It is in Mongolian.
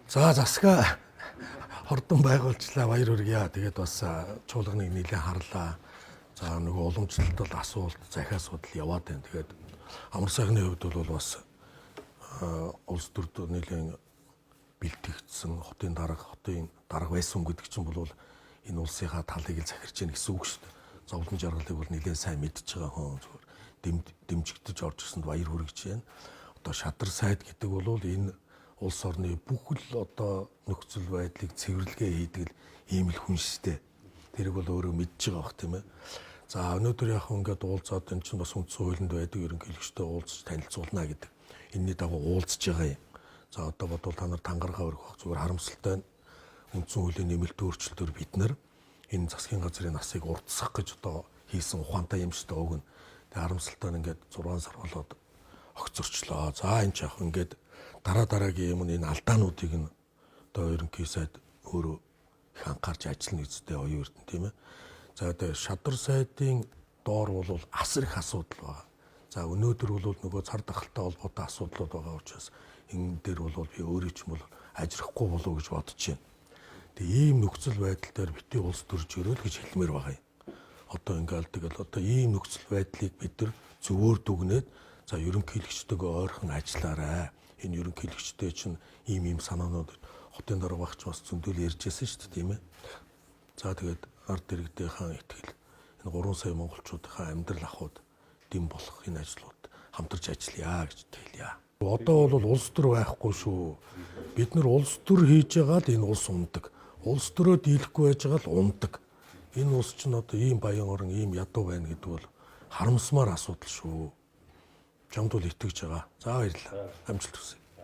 За засгаа хордон байгуулжлаа, баяр хүргье. Тэгээд бас чуулганыг нэлээд харлаа. За нөгөө уламжлалт бол асуулт, захиа асуудал яваад байна. Тэгээд амар сайхны хувьд бол бас улс төрд нэлээд бэлтгэгдсэн хотын дарга байсан гэдэг чинь бол энэ улсынхаа талыг л захирч яах гэсэн үг шүү дээ. Зовлон жаргалыг бол нэлээд сайн мэдж байгаа хүн зүгээр дэмжигдэж орж ирсэнд баяр хүргэж байна. Одоо шадар сайд гэдэг бол энэ улс орны бүх л одоо нөхцөл байдлыг цэвэрлэгээ хийдэг л ийм л хүн шүү дээ. Тэрийг бол өөрөө мэдж байгаа бах, тийм ээ. За өнөөдөр яг ингээд уулзаад энэ чинь бас үндсэн хуулинд байдаг ерөнхийлөгчтэй уулзч танилцуулна гэдэг. Энэний дагуу уулзж байгаа юм. За одоо бодвол та нар тангараа өргөх бах, зүгээр харамсалтай нь үндсэн хуулийн нэмэлт өөрчлөлтөөр бид нар энэ засгийн газрын насыг уртсах гэж одоо хийсэн ухаантай юм шүү дээ уг нь. Тэгээ харамсалтай нь ингээд 6 сар болоод огцорчлоо. За энэ ч яг ингээд дараа дараагийн юм энэ алдаануудыг нь одоо ерөнхий сайд өөрөө их анхаарч ажиллана гэжтэй оюун эрдэнэ, тийм ээ. За тэгээ шадар сайдын доор бол асар их асуудал байгаа. За өнөөдөр бол нөгөө цар тахалтай холбоотой асуудлууд байгаа учраас энэ дээр бол би өөрөө ч юм бол ажрахгүй болов гэж бодож байна. Тэгээ ийм нөхцөл байдал дээр битгий улс төрж өрөөл гэж хэлмээр байгаа юм. Одоо ингээл тэгэл одоо ийм нөхцөл байдлыг бид нар зөвөөр дүгнээд за ерөнхийлөгчтэйгөө ойрхон ажиллаарай. Энэ ерөнхийлөгчтэй чинь ийм ийм санаанууд хотын дарга багч бас зөндөл ярьж байсан шүү дээ, тийм ээ. За тэгээд ард иргэдийнхаа итгэл энэ 3 сая монголчуудынхаа амьдрал ахуйд дэм болох энэ ажлууд хамтарч ажиллая гэж хэлье. Одоо бол улс төр байхгүй шүү. Бид нар улс төр хийж байгаа л энэ улс ундаг. Улс төрөө дийлэхгүй байж байгаа л ундаг. Энэ улс чинь одоо ийм баян орон, ийм ядуу байна гэдэг бол харамсмаар асуудал шүү. Чамд бол итгэж байгаа. За баярлалаа. Амжилт хүсье.